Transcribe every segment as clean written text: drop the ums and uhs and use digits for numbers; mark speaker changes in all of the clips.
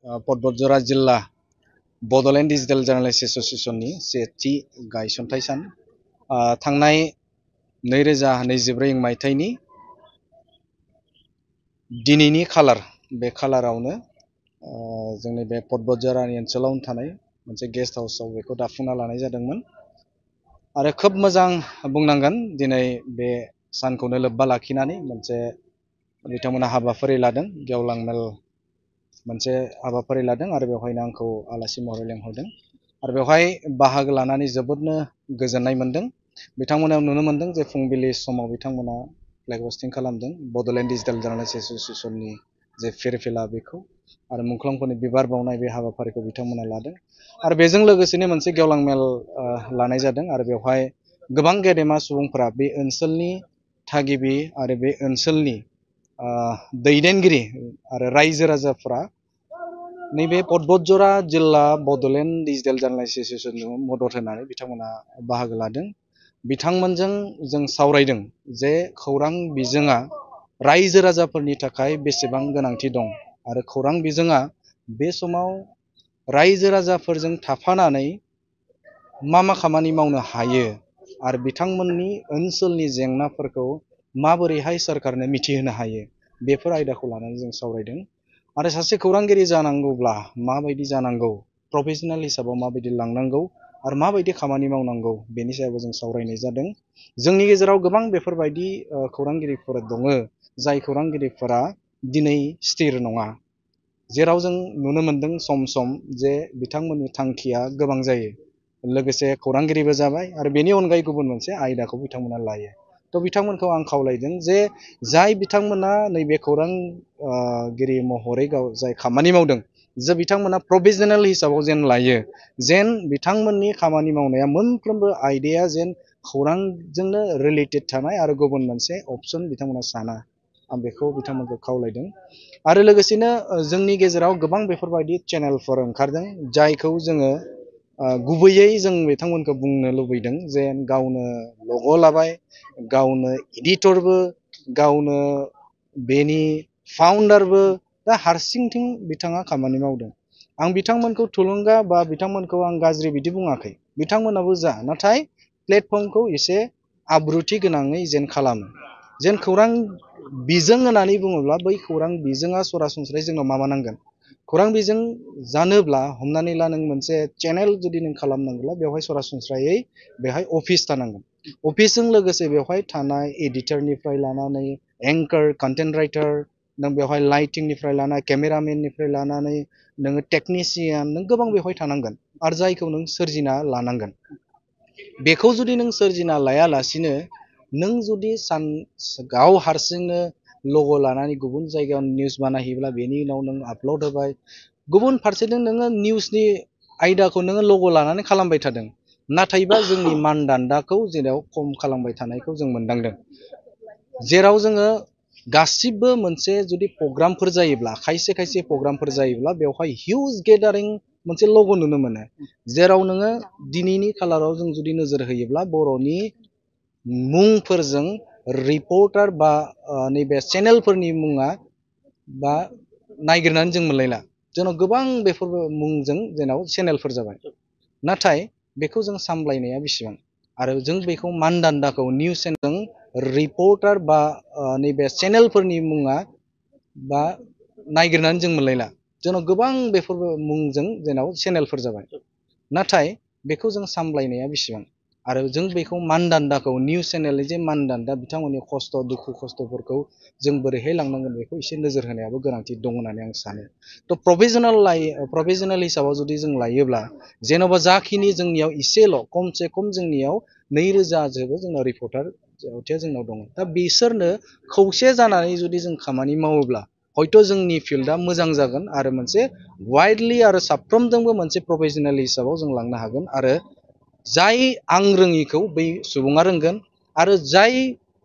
Speaker 1: पर्बतजरा जिल्ला Bodoland digital journalist एस'सिएशननि सेथि गायसनथाइ सान थांनाय 2024 मायथाइनि दिनैनि खालार बे खालारावनो जोंनि बे पर्बतजरानि ओनसोलाव थानाय मोनसे गेस्ट हाउसआव बेखौ दाफुंना लानाय जादोंमोन आरो खोब मोजां बुंनांगोन दिनै बे सानखौनो लोब्बा लाखिनानै मोनसे बिथांमोना हाबाफारि लादों गेवलां मेल मोनसे हाबाफारि लादों आरो बेवहायनो आंखौ आलासि महरै लेंहरदों आरो बेवहाय बाहागो लानानै जोबोदनो गोजोननाय मोनदों बिथांमोना नुनो मोनदों जे फुंबिलि समाव बिथांमोना फ्लेग हस्टिं खालामदों बड'लेण्ड डिजिटेल जार्नालिस्ट एस'सिएशननि जे फिरफिला बेखौ आरो मुंख्लंफोरनि बिबार बावनाय बे हाबाफारिखौ बिथांमोना लादों आरो बेजों लोगोसेनो मोनसे गेवलां मेल लानाय जादों आरो बेवहाय गोबां गेदेमा सुबुंफोरा बे ओनसोलनि थागिबि आरो बे ओनसोलनि दैदेनगिरि आरो रायजो राजाफोरा नैबे पर्बतजरा जिल्ला बड'लेण्ड डिजिटेल जार्नालिस्ट एस'सिएशनजों मदद होनानै बिथांमोना बाहागो लादों बिथांमोनजों जों सावरायदों जे खौरां बिजोङा रायजो राजाफोरनि थाखाय बेसेबां गोनांथि दं आरो खौरां बिजोङा बे समाव रायजो राजाफोरजों थाफानानै मा खामानि मावनो हायो आरो बिथांमोननि ओनसोलनि जेंनाफोरखौ माबोरैहाय सरकारनो मिथिहोनो हायो बेफोर आयदाखौ लानानै जों सावरायदों आरो सासे खौरांगिरि जानांगौब्ला माबायदि जानांगौ प्रफेशनेल हिसाबाव माबायदि लांनांगौ आरो माबायदि खामानि मावनांगौ बेनि सायावबो जों सावरायनाय जादों जोंनि गेजेराव गोबां बेफोरबायदि खौरांगिरिफोर दङ जाय खौरांगिरिफोरा दिनै स्थिर नङा जेराव जों नुनो मोनदों सम सम जे बिथांमोननि थांखिया गोबां जायो लोगोसे खौरांगिरिबो जाबाय आरो बेनि अनगायै गुबुन मोनसे आयदाखौ बिथांमोना लायो थ' बिथांमोनखौ आं खावलायदों जे जाय बिथांमोना नैबे खौरांगिरि महरै जाय खामानि मावदों जे बिथांमोना प्रफेशनेल हिसाबाव जेन लायो जेन बिथांमोननि खामानि मावनाया मोनफ्रोमबो आयदाया जेन खौरांजोंनो रिलेटेड थानाय आरो गुबुन मोनसे अपसन बिथांमोना साना आं बेखौ बिथांमोनखौ खावलायदों आरो लोगोसेनो जोंनि गेजेराव गोबां बेफोरबायदि चेनेलफोर ओंखारदों जायखौ जोङो गुबैयै जों बिथांमोनखौ बुंनो लुबैदों जे गावनो लग' लाबाय गावनो एडिटरबो गावनो बेनि फाउन्डारबो दा हारसिंथिं बिथाङा खामानि मावदों आं बिथांमोनखौ थुलुंगा बा बिथांमोनखौ आं गाज्रि बिदि बुङाखै बिथांमोनाबो जा नाथाय प्लेटफर्मखौ एसे आब्रुथि गोनाङै जेन खालामो जेन खौरां बिजों होननानै बुङोब्ला बै खौरां बिजोङा सरासनस्रायै जोंनाव मा नांगोन खौरां बिजों जानोब्ला हमनानै ला नों मोनसे चेनेल जुदि नों खालामनांगौब्ला बेवहाय सरासनस्रायै बेवहाय अफिस थानांगोन अफिसजों लोगोसे बेवहाय थानाय एडिटरनिफ्राय लानानै एंकार कन्टेन्ट राइटार नों बेवहाय लाइटिंनिफ्राय लानानै केमेरामेननिफ्राय लानानै नोङो टेकनिशियान नों गोबां बेवहाय थानांगोन आरो जायखौ नों सोरजिना लानांगोन बेखौ जुदि नों सोरजिना लायालासिनो नों जुदि गाव हारसिंनो लग' लानानै गुबुन जायगायाव निउस बानायहैब्ला बेनि उनाव नों आपल'ड होबाय गुबुन फारसेथिं नोङो निउसनि आयदाखौ नोङो लग' लानानै खालामबाय थादों नाथायबा जोंनि मानदान्दाखौ जेराव खम खालामबाय थानायखौ जों मोनदांदों जेराव जोङो गासिबो मोनसे जुदि प्रग्रामफोर जायोब्ला खायसे प्रग्रामफोर जायोब्ला बेवहाय हिउज गेदारिं मोनसे लग' नुनो मोनो जेराव नोङो दिनैनि खालाराव जों जुदि नोजोर होयोब्ला बर'नि मुंफोरजों रिपर्टार बा नैबे चेनेलफोरनि मुङा बा नायगिरनानै जों मोनलायला जोंनाव गोबां बेफोर मुंजों जोंनाव चेनेलफोर जाबाय नाथाय बेखौ जों सामलायनाया बेसेबां आरो जों बेखौ मानदान्दाखौ निउस चेनेलजों रिपर्टार बा नैबे चेनेलफोरनि मुङा बा नायगिरनानै जों मोनलायला जोंनाव गोबां बेफोर मुंजों जोंनाव चेनेलफोर जाबाय नाथाय बेखौ जों सामलायनाया बेसेबां आरो जों बेखौ मानदान्दाखौ निउस चेनेलनि जे मानदान्दा बिथांमोननि खस्थ' दुखु खस्थ'फोरखौ जों बोरैहाय लांनांगोन बेखौ एसे नोजोर होनायाबो गोनांथि दं होननानै आं सानो थ' प्रफेशनेल हिसाबाव जुदि जों लायोब्ला जेन'बा जाखिनि जोंनियाव इसेल' खमसे खम जोंनियाव 2000 जोंनाव रिपर्टार जोंनाव दङ दा बिसोरनो खौसे जानानै जुदि जों खामानि मावोब्ला हयथ' जोंनि फिल्डआ मोजां जागोन आरो मोनसे वाइडलि आरो साफ्रोमजोंबो मोनसे प्रफेशनेल हिसाबाव जों लांनो हागोन आरो जाय आं रोङिखौ बै सुबुङा रोंगोन आरो जाय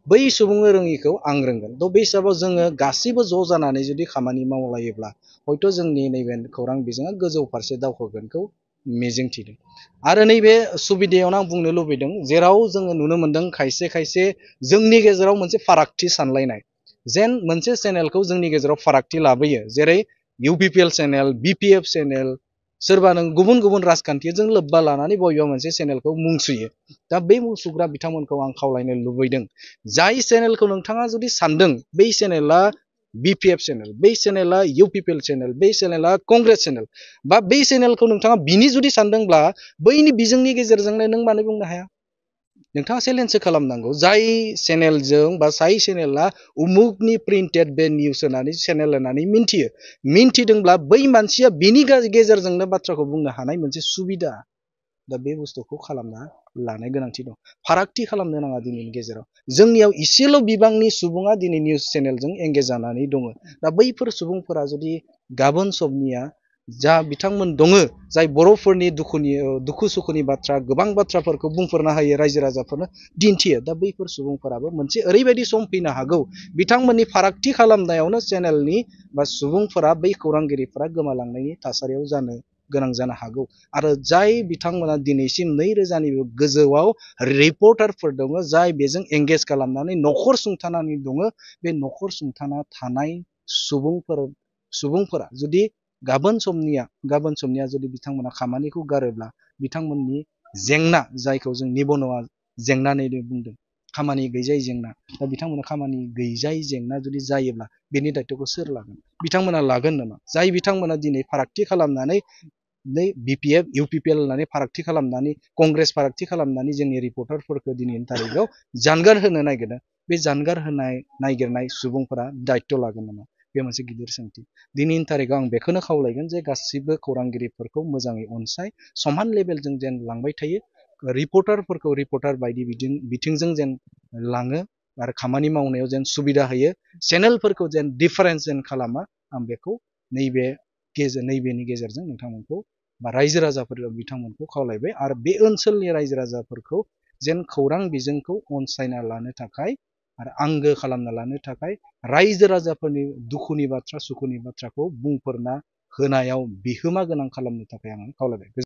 Speaker 1: बै सुबुङा रोङिखौ आं रोंगोन थ' बे हिसाबाव जोङो गासिबो ज' जानानै जुदि खामानि मावलायोब्ला हयथ' जोंनि नैबे खौरां बिजोङा गोजौ फारसे दावखोगोनखौ मिजिंथिदों आरो नैबे सुबिदायावनो आं बुंनो लुबैदों जेराव जोङो नुनो मोनदों खायसे जोंनि गेजेराव मोनसे फारागथि सानलायनाय जेन मोनसे चेनेलखौ जोंनि गेजेराव फारागथि लाबोयो जेरै UPPL चेनेल, BPF चेनेल, सोरबा नों गुबुन गुबुन राजखान्थिजों लोब्बा लानानै बबेबा मोनसे चेनेलखौ मुं सुयो। दा बे मुं सुग्रा बिथांमोनखौ आं खावलायनो लुबैदों, जाय चेनेलखौ नोंथाङा जुदि सानदों बै चेनेला BPF चेनेल, बै चेनेला UPPL चेनेल, बै चेनेला कंग्रेस चेनेल, बा बै चेनेलखौ नोंथाङा बिनि जुदि सानदोंब्ला बैनि बिजोंनि गेजेरजोंनो नों मानो बुंनो हाया? नोंथाङा चेलेन्जसो खालामनांगौ। जाय चेनेलजों बा जाय चेनेला उमुकनि प्रिन्टेड बे निउस होनानै चेनेल होनानै मिन्थिदोंब्ला बै मानसिया बिनि गेजेरजोंनो बाथ्राखौ बुंनो हानाय मोनसे सुबिदा, दा बे बुस्थुखौ खालामना लानाय गोनांथि दं। फारागथि खालामनो नाङा दिनैनि गेजेराव। जोंनियाव इसेल' बिबांनि सुबुङा दिनै निउस चेनेलजों एंगेज जानानै दङ। दा बैफोर सुबुंफोरा जुदि गाबोन समनिया जा बिथांमोन दङ, जाय बर'फोरनि दुखु सुखुनि बाथ्रा, गोबां बाथ्राफोरखौ बुंफोरना होयो, रायजो राजाफोरनो दिन्थियो। दा बैफोर सुबुंफोराबो मोनसे ओरैबायदि सम फैनो हागौ, बिथांमोननि फारागथि खालामनायावनो चेनेलनि बा सुबुंफोरा, बै खौरांगिरिफोरा गोमालांनायनि थासारियाव जानो गोनां जानो हागौ। आरो जाय बिथांमोना दिनैसिम 2000निबो गोजौआव रिपर्टारफोर दङ, जाय बेजों एंगेज खालामनानै न'खर सुंथानानै दङ, बे न'खर सुंथाना थानाय सुबुंफोरा जुदि गाबोन समनिया जुदि बिथांमोना खामानिखौ गारोब्ला, बिथांमोननि जेंना, जायखौ जों निबनुवा जेंना होननानै बुंदों, खामानि गैजायै जेंना, दा बिथांमोना खामानि गैजायै जेंना जुदि जायोब्ला बेनि दायथ'खौ सोर लागोन? बिथांमोना लागोन नामा? जाय बिथांमोना दिनै फारागथि खालामनानै BPF UPPL होननानै फारागथि खालामनानै, कंग्रेस फारागथि खालामनानै जोंनि रिपर्टारफोरखौ दिनैनि थारिखआव जानगार होनो नागिरदों, बे जानगार नागिरनाय सुबुंफोरा दायथ' लागोन नामा? बे मोनसे गिदिर सोंथि। दिनैनि थारिखआव आं बेखौनो खावलायगोन जे गासिबो खौरांगिरिफोरखौ मोजाङै अनसाय, समान लेभेलजों जेन लांबाय थायो, रिपर्टारफोरखौ रिपर्टार बायदि बिथिंजों जेन लाङो आरो खामानि मावनायाव जेन सुबिदा होयो, चेनेलफोरखौ जेन डिफारेन्स जेन खालामा, आं बेखौ नैबेनि गेजेरजों नोंथांमोनखौ बा रायजो राजाफोर बिथांमोनखौ खावलायबाय। आरो बे ओनसोलनि रायजो राजाफोरखौ जेन खौरां बिजोंखौ अनसायना लानो थाखाय आरो आंगो खालामना लानो थाखाय, रायजो राजाफोरनि दुखुनि बाथ्रा सुखुनि बाथ्राखौ बुंफोरना होनायाव बिहोमा गोनां खालामनो थाखाय आं खावलायबाय।